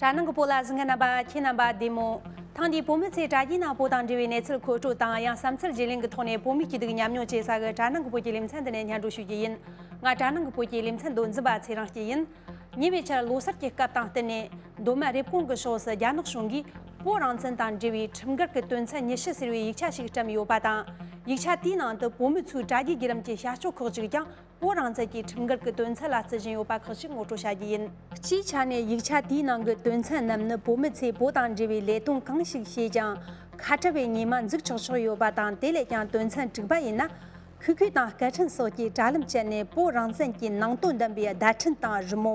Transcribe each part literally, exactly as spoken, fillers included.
དྲ་ནང་གི་བོད་ལ་གཟིགས་མཁན་རྣམ་པ་ཁྱེད་རྣམ་པ་བདེ་མོ། ཐེངས་འདིའི་བོད་མི་ཚོས་དྲ་རྒྱའི་ནང་བོད་དང་འབྲེལ་བའི་གནས་ཚུལ་མཁོ་སྤྲོད་དང་། ཡང་བསམ་ཚུལ་བརྗེ་ལེན་གྱི་ཐོག་ནས་བོད་མིའི་སྐྱིད་སྡུག་མཉམ་མྱོང་བྱེད་ས་གི་དྲ་ནང་གི་བོད་ཀྱི་ལེ་ཚན་འདི་ནས་སྙན་སྒྲོན་ཞུ་རྒྱུ་ཡིན། ང་དྲ་ནང་གི་བོད་ཀྱི་ལེ་ཚན་མདོ་འཛིན་པ་ཚེ་རིང་སྐྱིད་ཡིན། ཉེ་བའི་ཆར་ལོ་གསར་གྱི་སྐབས་དང་བསྟུན་ནས་མདོ་སྨད་རེབ་གོང་གི་ཕྱོགས་སུ་རྒྱ་ནག་གཞུང་གིས་བོད་རང་བཙན་དང་འབྲེལ་བའི་ཁྲིམས་འགལ་གྱི་དོན་ཚན་ཉི་ཤུ་ཟེར་བའི་ཡིག་ཆ་ཞིག་བཀྲམ་ཡོད་པ་དང་། ཡིག་ཆ་དེའི་ནང་དུ་བོད་མི་ཚོའི་དྲ་རྒྱའི་བརྒྱུད་ལམ་གྱི་བྱ་སྤྱོད་ཁག་ཅིག་ཀྱང་བོད་རང་བཙན་གྱི་ཁྲིམས་འགལ་གྱི་དོན་ཚན་ལ་བརྩི་བཞིན་ཡོད་པ་ཁག་ཅིག་ངོ་སྤྲོད་བྱ་རྒྱུ་ཡིན། སྤྱིའི་ཆ་ནས་ཡིག་ཆ་དེའི་ནང་གི་དོན་ཚན་རྣམས་ནི་བོད་མི་ཚོས་བོད་དང་འབྲེལ་བའི་ལས་དོན་གང་ཞིག་བྱས་ཀྱང་ཁ་བྲལ་བའི་ཉེས་མ་འཛུགས་ཆོག་ཆོག་ཡོད་པ་དང་། དེ་ལས་ཀྱང་དོན་ཚན་དྲུག་པ་ཡིན་ན། ཁུལ་ཁུལ་དང་སྐད་འཕྲིན་སོགས་ཀྱི་དྲ་ལམ་སྤྱད་ནས་བོད་རང་བཙན་གྱི་ནང་དོན་ལྡན་པའི་བརྡ་འཕྲིན་དང་རི་མོ།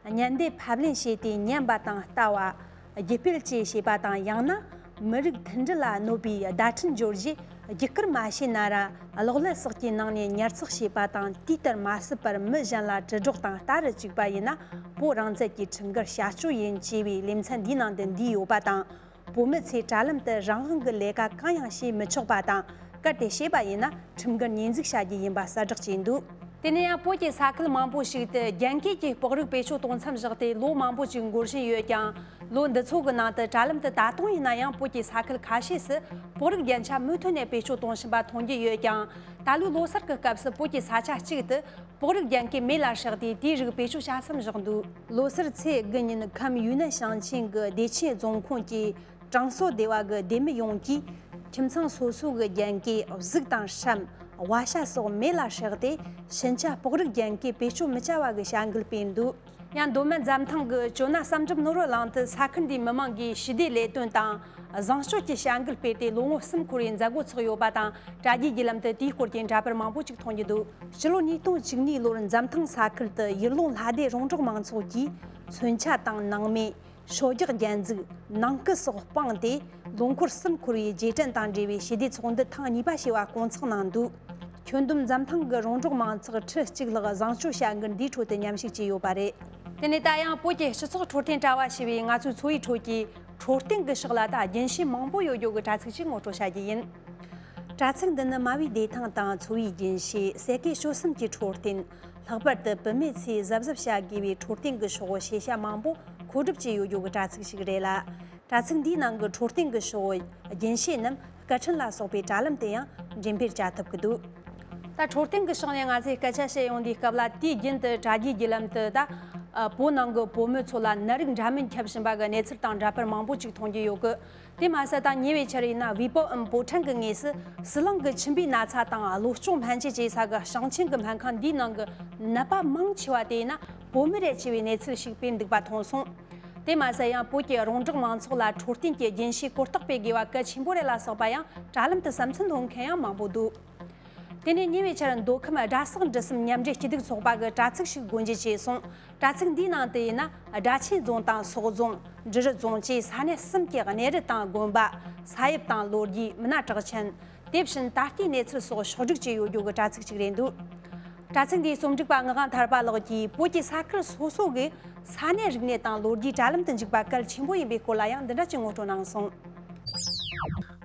བརྙན་ལྡེབས་ཕབ་ལེན་བྱས་ཏེ་ཉན་པ་དང་ལྟ་བ། རྒྱུད་སྤེལ་བཅས་བྱེད་པ་དང་། ཡང་ན་མི་རིགས་མཐུན་སྒྲིལ་ལ་གནོད་པའི་བརྡ་འཕྲིན་འབྱོར་རྗེས་བརྒྱུད་བསྐུར་མ་བྱས་ན་ར། གློག་ཀླད་སོགས་ཀྱི་ནང་ནས་ཉར་ཚགས་བྱས་པ་དང་། དེ་ལྟར་མ་བྱས་པར་མི་གཞན་ལ་དྲིལ་སྒྲོག་དང་ལྟ་རུ་བཅུག་པ་ཡིན་ན། བོད་རང་བཙན་གྱི་ཁྲིམས་འགལ་བྱ་སྤྱོད་ཡིན་ཅེས་པའི་ལེ་ཚན་འདིའི་ནང་དུ་འདུས་ཡོད་པ་དང་། བོད་མི་ཚོས་དྲ་ལམ་དུ་རང་དབང་གི་ལས་ཀ་གང་ཡང་བྱེད་མི་ཆོག་པ་དང་། གལ་ཏེ་བྱས་པ་ཡིན་ན་ཁྲིམས་འགལ་ཉེས་འཛུགས་བྱ་རྒྱུ་ཡིན་པ་གསལ་བསྒྲགས་བྱས་འདུག་དེ་ནས་ཡང་བོད་ཀྱི་ས་ཁུལ་མང་པོ་ཞིག་ཏུ་རྒྱན་གོས་ཀྱི་སྤག་རིགས་བེད་སྤྱོད་གཏོང་མཚམས་བཞག་སྟེ་ལོ་མང་པོ་ཞིག་འགོར་བཞིན་ཡོད་ཀྱང་། ལོ་འདི་ཚོ་གི་ནང་དུ་དྲ་ལམ་དུ་ད་དུང་ཡིན་ན་ཡང་བོད་ཀྱི་ས་ཁུལ་ཁ་ཤས་སུ་སྤག་རིགས་རྒྱན་ཆ་མུ་མཐུད་ནས་བེད་སྤྱོད་གཏོང་བཞིན་པ་མཐོང་རྒྱུ་ཡོད་ཀྱང་། ད་ལོའི་ལོ་གསར་གྱི་སྐབས་སུ་བོད་ཀྱི་ས་ཆ་གཅིག་ཏུ་སྤག་རིགས་རྒྱན་གོས་མེ་ལ་བསྲེགས་ཏེ་དེའི་རིགས་བེད་སྤྱོད་བྱ་མཚམས་བཞག་འདུག་ལོ་སར་ཚེས་དགུ་ཉིན་ཁམས་ཡུན་ནན་ཞིང་ཆེན་གྱི་བདེ་ཆེན་རྫོང་ཁོངས་ཀྱི་ཀྲང་སོ་སྡེ་བ་གི་སྡེ་མི་ཡོངས་ཀྱིས་ཁྱིམ་ཚང་སོ་སོ་གི་རྒྱན་གོས། གཟུགས་དང་སྲམ། ཝ་ཤ་སོགས་མེ་ལ་བསྲེགས་ཏེ་ཕྱིན་ཆད་སྤག་རིགས་རྒྱན་གོས་བེད་སྤྱོད་མི་བྱ་བ་གི་བྱ་འགུལ་སྤེལ་འདུག་ཡང་མདོ་སྨད་འཛམ་ཐང་གི་ཇོ་ནང་བསམ་གྲུབ་ནོར་བུ་གླིང་དུ་ས་ཁུལ་འདིའི་མི་མང་གིས་ཞི་བདེའི་ལས་དོན་དང་བཟང་སྤྱོད་ཀྱི་བྱ་འགུལ་སྤེལ་ཏེ་ལོ་ངོ་གསུམ་འཁོར་བའི་མཛད་སྒོ་ཚོགས་ཡོད་པ་དང་། དྲ་རྒྱའི་བརྒྱུད་ལམ་དུ་དེའི་སྐོར་གྱི་འདྲ་པར་མང་པོ་ཅིག་མཐོང་རྒྱུ་འདུག་ཕྱི་ལོ་ཉིས་སྟོང་བཅུ་གཉིས་ལོར་འཛམ་ཐང་ས་ཁུལ་དུ་ཡུལ་ལུང་ལྷ་སྡེ་རོང་འབྲོག་མང་ཚོགས་ཀྱིས་མཚོན་ཆ་དང་ནང་མེ། ཤོ་རྒྱག་རྒྱན་འཛུགས། ནང་སྐུ་སོགས་སྤངས་ཏེ། ལོ་འཁོར་གསུམ་འཁོར་བའི་རྗེས་དྲན་དང་འབྲེལ་བའི་ཞི་བདེའི་ཚོགས་འདུ་ཐེངས་གཉིས་པ་ཞེས་པ་སྐོང་ཚོགས་གནང་འདུག་ཁྱོན་བསྡོམས་འཛམ་ཐང་གི་རོང་འབྲོག་མང་ཚོགས་ཁྲི་གཅིག་ལྷག་བཟང་སྤྱོད་བྱ་འགུལ་འདིའི་ཁྲོད་དུ་མཉམ་ཞུགས་བྱས་ཡོད་པ་རེད། དེ་ནས་ད་ཡང་བོད་ཀྱི་སྤྱི་ཚོགས་འཕྲོད་བསྟེན་དྲ་བ་ཞེས་པས་ང་ཚོའི་འཚོ་བའི་ཁྲོད་ཀྱི་འཕྲོད་བསྟེན་གྱི་ཕྱོགས་ལ་ད་རྒྱུན་ཤེས་མང་པོ་ཡོད་རྒྱུ་གི་དྲ་ཚིགས་ཤིག་ངོ་སྤྲོད་བྱ་རྒྱུ་ཡིན། དྲ་ཚིགས་འདི་ནི་མ་བུའི་བདེ་ཐང་དང་འཚོ་བའི་རྒྱུན་ཤེས། ཟས་གོས་སྤྱོད་གསུམ་གྱི་འཕྲོད་བསྟེན། ལྷག་པར་དུ་བུད་མེད་ཚོས་གཟབ་གཟབ་བྱ་དགོས་པའི་འཕྲོད་བསྟེན་གྱི་ཕྱོགས་ཤེས་བྱ་མང་པོ་མཁོ་སྒྲུབ་བྱས་ཡོད་རྒྱུ་གི་དྲ་ཚིགས་ཤིག་རེད་ལ། དྲ་ཚིགས་འདིའི་ནང་གི་འཕྲོད་བསྟེན་གྱི་ཕྱོགས་རྒྱུན་ཤེས་རྣམས་སྐད་འཕྲིན་ལ་སོགས་པའི་དྲ་ལམ་དུ་ཡང་འགྲེམས་སྤེལ་བྱ་ཐུབ་ཀྱི་འདུག་ད་འཕྲོད་བསྟེན་གྱི་ཕྱོགས་ནས་ང་ཚོས་སྐད་ཆ་བཤད་ཡོང་དུས་སྐབས་ལ། དུས་རྒྱུན་དུ་དྲ་རྒྱའི་བརྒྱུད་ལམ་དུ་ད་བོད་ནང་གི་བུད་མེད་ཚོ་ལ་ནད་རིགས་འདྲ་མིན་ཁྱབ་བཞིན་པ་གི་གནས་ཚུལ་དང་འདྲ་པར་མང་པོ་ཅིག་མཐོང་རྒྱུ་ཡོད་གི། དེ་མ་ཟད་ད་ཉེ་བའི་ཆར་ཡིན་ན་ཝི་པོ་ཨེམ་བོད་ཕྲན་གྱི་ངོས་སུ་ཟི་ལིང་གི་མཆིན་པའི་ན་ཚ་དང་གློ་གཅོང་སྨན་བཅོས་བྱེད་ས་གི་ཞིང་ཆེན་གྱི་སྨན་ཁང་འདིའི་ནང་གི་ནད་པ་མང་ཆེ་བ་དེ་ཡིན་ན་བུད་མེད་རེད་ཅེས་པའི་གནས་ཚུལ་ཞིག་སྤེལ་འདུག་པ་མཐོང་སོང་། དེ་མ་ཟད་ཡང་བོད་ཀྱི་རོང་འབྲོག་མང་ཚོགས་ལ་འཕྲོད་བསྟེན་གྱི་རྒྱུན་ཤེས་གོ་རྟོགས་སྤེལ་དགོས་པ་གལ་ཆེན་པོ་རེད་ལ་སོགས་པ་ཡང་དྲ་ལམ་དུ་བསམ་ཚུལ་འདོན་མཁན་ཡང་མང་པོ་འདུག་དེ་ནས་ཉེ་བའི་ཆར་མདོ་ཁམས་དགྲ་ཟག་འབྲུ་གསུམ་མཉམ་འབྲེལ་སྐྱིད་སྡུག་ཚོགས་པ་གི་དྲ་ཚིགས་ཤིག་སྒོ་འབྱེད་བྱས་སོང་། དྲ་ཚིགས་འདིའི་ནང་དུ་ཡིན་ན་སྦྲ་ཆེན་རྫོང་དང་སོག་རྫོང་། འབྲི་རུ་རྫོང་བཅས་ས་གནས་གསུམ་གྱི་གནས་རི་དང་དགོན་པ། ས་དབྱིབས་དང་ལོ་རྒྱུས། མི་སྣ་གྲགས་ཆེན། དེ་བཞིན་ད་ལྟའི་གནས་ཚུལ་སོགས་ཕྱོགས་བསྒྲིགས་བྱས་ཡོད་རྒྱུ་གི་དྲ་ཚིགས་ཤིག་རེད་འདུག་དྲ་ཚིགས་འདིའི་རྩོམ་སྒྲིག་པ་ངག་དབང་ཐར་པ་ལགས་ཀྱིས་བོད་ཀྱི་ས་ཁུལ་སོ་སོ་གི་ས་གནས་རིག་གནས་དང་ལོ་རྒྱུས་དྲ་ལམ་དུ་འཇུག་པ་གལ་ཆེན་པོ་ཡིན་པའི་སྐོར་ལ་ཡང་འདི་འདྲ་ཅིག་ངོ་སྤྲོད་གནང་སོང་།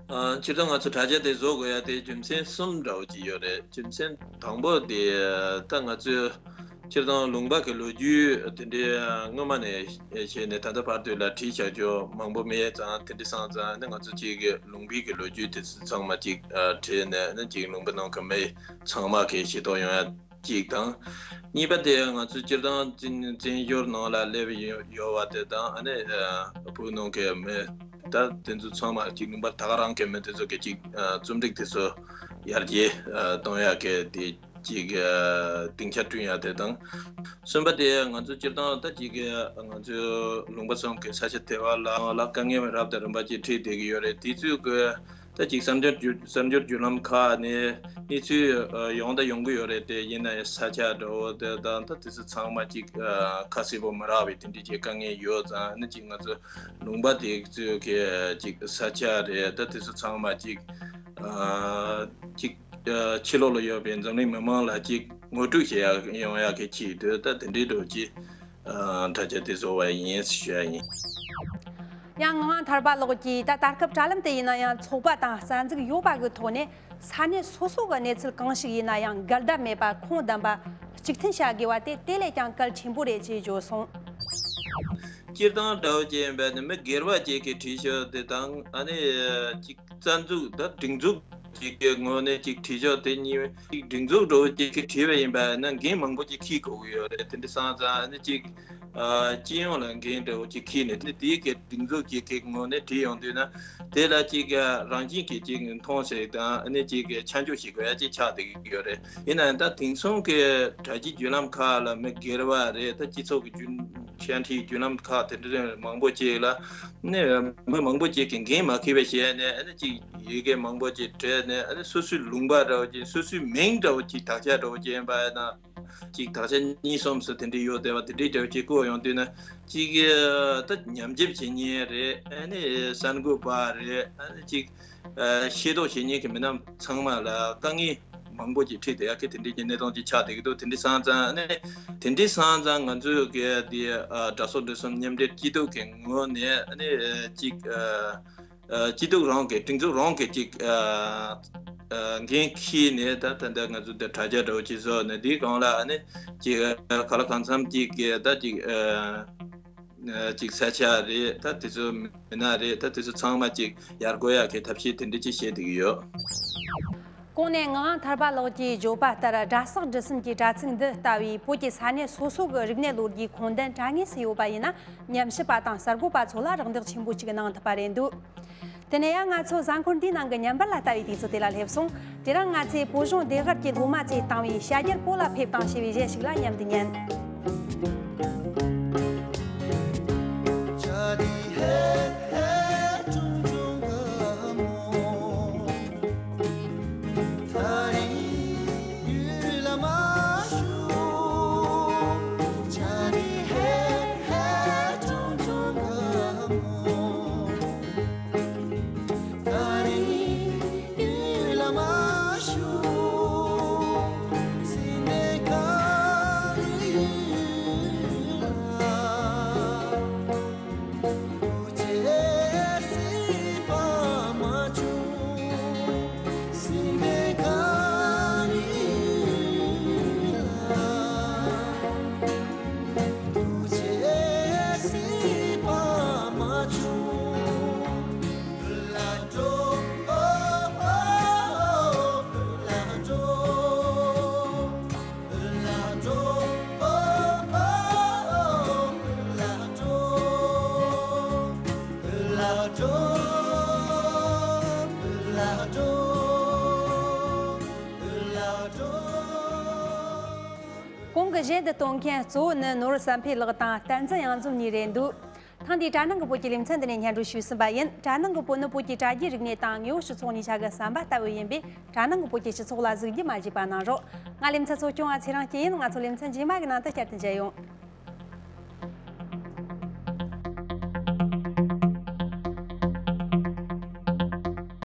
ཨ། སྤྱིར་བཏང་ང་ཚོ་དྲ་རྒྱ་དེ་བཟོ་དགོས་ཡ་དེ་རྒྱུ་མཚན་གསུམ་འདྲ་བོ་ཅིག་ཡོད་རེད། རྒྱུ་མཚན་དང་པོ་དེ་ད་ང་ཚོས་སྤྱིར་བཏང་ལུང་པ་གི་ལོ་རྒྱུས་དེ་འདྲའི་སྔོན་མ་ནས་བྱས་ནས་ད་ལྟ་བར་དུ་ལ་བྲིས་བཞག་རྒྱུ་མང་པོ་མེད་ཙང་། དེ་འདྲ་སོང་ཙང་ནི་ང་ཚོ་གཅིག་གི་ལུང་པའི་གི་ལོ་རྒྱུས་དེ་ཚོ་ཚང་མ་གཅིག་ཨ་བྲིས་ནས་ནི་གཅིག་ལུང་པ་ནང་གི་མི་ཚང་མ་གི་ཤེས་རྟོགས་ཡོང་ཡ་གཅིག་དང་། གཉིས་པ་དེ་ང་ཚོ་སྤྱིར་བཏང་བཙན་བཙན་བྱོལ་ནང་ལ་སླེབས་ཡོད་ཡོད་པ་དེ་དང་། ཨ་ནི་ཨ་བོད་ནང་གི་མི་ད་དེ་ཚོ་ཚང་མ་གཅིག་ལུང་པ་ད་ག་རང་གི་མི་དེ་ཚོ་གི་གཅིག་ཨ་རྩོམ་སྒྲིག་དེ་ཚོ་ཡར་རྒྱས་ཨ་གཏོང་ཡག་གི་དེ་གཅིག་ཨ་སྡིངས་ཆ་བསྐྲུན་ཡག་དེ་དང་། གསུམ་པ་དེ་ང་ཚོ་སྤྱིར་བཏང་ད་གཅིག་གི་ང་ཚོ་ལུང་པ་གསུམ་གི་ས་ཆ་དེ་བ་ལ་ལ་དཀའ་ངལ་རབ་དང་རིམ་པ་ཅིག་འཕྲད་བསྡད་ཀྱི་ཡོད་རེད། དེ་ཚོའི་གི་ད་ཅིག་གསར་འགྱུར་བརྒྱུད་གསར་འགྱུར་བརྒྱུད་ལམ་ཁག་ནས་གནས་ཚུལ་ཨ་ཡོང་ད་ཡོང་གི་ཡོད་རེད་དེ། ཡིན་ན་ཡང་ས་ཆ་འདྲ་བོ་དེ་དང་ད་དེ་ཚོ་ཚང་མ་ཅིག་ཨ་ཁ་གསལ་པོ་མི་རག་པའི་དེ་འདྲའི་ཅིག་དཀའ་ངལ་ཡོད་ཙང་། ཨ་ནི་ཅིག་ང་ཚོ་ལུང་པ་དེ་ཚོའི་གི་ཅིག་ས་ཆ་རེད། ད་དེ་ཚོ་ཚང་མ་ཅིག་ཨ་ཅིག་ཨ་ཕྱི་ལོགས་ལ་ཡོད་པའི་འཛམ་གླིང་མི་མང་ལ་ཅིག་ངོ་སྤྲོད་བྱེད་ཡ་ཡོང་ཡ་གི་ཆེད་དུ་ད་དེ་འདྲའི་འདྲ་བོ་ཅིག་ཨ་དྲ་རྒྱ་དེ་བཟོ་བ་ཡིན་ཞུ་ཡ་ཡིན། ཡང་ངག་དབང་ཐར་པ་ལགས་ཀྱིས་ད་ད་སྐབས་དྲ་ལམ་དུ་ཡིན་ན་ཡང་ཚོགས་པ་དང་རྩ་འཛུགས་ཡོད་པ་གི་ཐོག་ནས་ས་གནས་སོ་སོ་གི་གནས་ཚུལ་གང་ཞིག་ཡིན་ན་ཡང་འགལ་ཟླ་མེད་པ་ཁུངས་ལྡན་པ་གཅིག་མཐུན་བྱ་དགོས་པ་དེ་དེ་ལས་ཀྱང་གལ་ཆེན་པོ་རེད་ཅེས་བརྗོད་སོང་། སྤྱིར་བཏང་འདྲ་བོ་ཅིག་ཡིན་པ་ནི་མི་སྒེར་བ་ཅིག་གིས་བྲིས་ཤག་དེ་དང་ཨ་ནི་ཅིག་རྩ་འཛུགས་དང་སྒྲིག་འཛུགས་ཅིག་གི་ངོས་ནས་ཅིག་བྲིས་ཤག་དེ་གཉིས་ཅིག་སྒྲིག་འཛུགས་འདྲ་བོ་ཅིག་གིས་བྲིས་པ་ཡིན་པ་ན་འགན་མང་པོ་ཅིག་འཁྱེར་དགོས་ཀྱི་ཡོད་རེད། དེ་འདྲ་སོང་ཙང་ཨ་ནི་ཅིག་ཨ་སྤྱི་ཡོངས་ལ་འགན་འདྲ་བོ་ཅིག་འཁྱེར་ནས་དེ་དེའི་གི་སྒྲིག་འཛུགས་ཅིག་གི་ངོས་ནས་བྲིས་ཡོང་དུས་ན་དེ་ལ་ཅིག་རང་བཞིན་གྱིས་ཅིག་མཐོང་ཞིག་དང་ཨ་ནི་ཅིག་ཆ་འཇོག་བྱེད་དགོས་ཡ་ཅིག་ཆགས་བསྡད་ཀྱི་ཡོད་རེད། ཡིན་ན་ཡང་ད་དེང་སང་གི་དྲ་རྒྱའི་བརྒྱུད་ལམ་ཁག་ལ་མི་སྒེར་བ་རེད། ད་སྤྱི་ཚོགས་ཀྱི་བརྒྱུད་འཕྲིན་བརྒྱུད་ལམ་ཁག་དེ་འདྲ་མང་པོ་ཅིག་ལ་ནི་མི་མང་པོ་ཅིག་གིས་འགན་མ་འཁྱེར་བ་བྱས་ནས་ཨ་ནི་ཅིག་ཡི་གེ་མང་པོ་ཅིག་བྲིས་ནས་ཨ་ནི་སོ་སོའི་ལུང་པ་འདྲ་བོ་ཅིག་སོ་སོའི་མིང་འདྲ་བོ་ཅིག་དག་ཆ་འདྲ་བོ་ཅིག་ཡིན་པ་ན་ཅིག་དག་ཆ་གཉིས་གསུམ་ཙམ་དེ་འདྲ་ཡོད་བསྡད་པ་དེ་འདྲའི་འདྲ་བོ་ཅིག་བཀོད་ཡོང་དུས་ན་ཅིག་ད་ཉམས་ཞིབ་བྱེད་མཁན་རེད། ཨ་ནི་གསར་འགོད་པ་རེད། ཨ་ནི་ཅིག་ཤེས་རྟོགས་བྱེད་མཁན་གྱི་མི་སྣ་ཚང་མ་ལ་དཀའ་ངལ་མང་པོ་ཅིག་འཕྲད་བསྡད་ཡག་གི་དེ་འདྲའི་གི་གནས་སྟངས་ཅིག་ཆགས་བསྡད་ཀྱི་འདུག་དེ་འདྲ་སོང་ཙང་ཨ་ནི་དེ་འདྲ་སོང་ཙང་ང་ཚོས་གི་དེ་དྲ་ཚོགས་འདི་གསུམ་མཉམ་འབྲེལ་སྐྱིད་སྡུག་གི་ངོས་ནས་ཨ་ནི་ཅིག་སྐྱིད་སྡུག་རང་གི་སྒྲིག་འཛུགས་རང་གི་ཅིག་འགན་འཁྱེར་ནས་ད་ད་ལྟ་ང་ཚོ་འདི་དྲ་རྒྱ་འདྲ་བོ་ཅིག་བཟོས་ནས་འདིའི་སྒང་ལ་ཨ་ནི་ཅིག་ག་ལ་གང་འཚམ་ཅིག་གི་ད་ཅིག་ཅིག་ས་ཆ་རེད། ད་དེ་ཚོ་མི་སྣ་རེད། ད་དེ་ཚོ་ཚང་མ་ཅིག་ཡར་འགོད་ཡག་གི་ཐབས་ཤེས་དེ་འདྲ་ཅིག་བྱེད་བསྡད་ཀྱི་ཡོད། གོང་ནས་ངག་དབང་ཐར་པ་ལགས་ཀྱིས་བརྗོད་པ་ལྟར་སྒྲ་གསེག་འབྲུ་གསུམ་གྱི་དྲ་ཚིགས་འདི་ལྟ་བུའི་བོད་ཀྱི་ས་གནས་སོ་སོ་གི་རིག་གནས་ལོ་རྒྱུས་ཁུངས་ལྡན་དྲ་ངོས་སུ་ཡོད་པ་ཡིན་ན་ཉམས་ཞིབ་པ་དང་གསར་འགོད་པ་ཚོ་ལ་རག་ལས་ཆེན་པོ་ཅིག་གནང་ཐུབ་པ་རེད་འདུག་དེ་ནས་ཡང་ང་ཚོ་གཟའ་འཁོར་འདིའི་ནང་གི་ཉམས་པར་ལ་ལྟ་བའི་དུས་ཚོད་དེ་ལ་སླེབས་སོང་། དེ་རིང་ང་ཚོས་བོད་གཞུང་བདེ་དབར་གྱི་སློབ་མ་ཚོས་བཏང་བའི་བྱ་རྒྱལ་པོ་ལ་ཕེབས་དང་ཞེས་པའི་གཞས་ཤིག་ལ་མཉམ་དུ་ཉན། གོང་གི་གཞས་འདི་གཏོང་མཁན་གཙོ་བོ་ནི་ནོར་བུ་བསམ་འཕེལ་ལགས་དང་བསྟན་འཛིན་གཡང་འཛོམས་གཉིས་རེད་འདུག་ཐེངས་འདིའི་དྲ་ནང་གི་བོད་ཀྱི་ལེ་ཚན་འདི་ནས་སྙན་སྒྲོན་ཞུས་ཟིན་པ་ཡིན། དྲ་ནང་གི་བོད་ནི་བོད་ཀྱི་དྲ་རྒྱའི་རིག་གནས་དང་དངོས་པོ་སྤྱི་ཚོགས་གཉིས་ཆ་གི་ཟམ་པ་ལྟ་བུ་ཡིན་པས། དྲ་ནང་གི་བོད་ཀྱི་སྤྱི་ཚོགས་ལ་གཟིགས་རྒྱུ་མ་བརྗེད་པ་གནང་རོགས། ང་ལེ་ཚན་གཙོ་སྐྱོང་བ་ཚེ་རིང་སྐྱིད་ཡིན། ང་ཚོ་ལེ་ཚན་རྗེས་མ་གི་ནང་དུ་བསྐྱར་དུ་མཇལ་ཡོང་།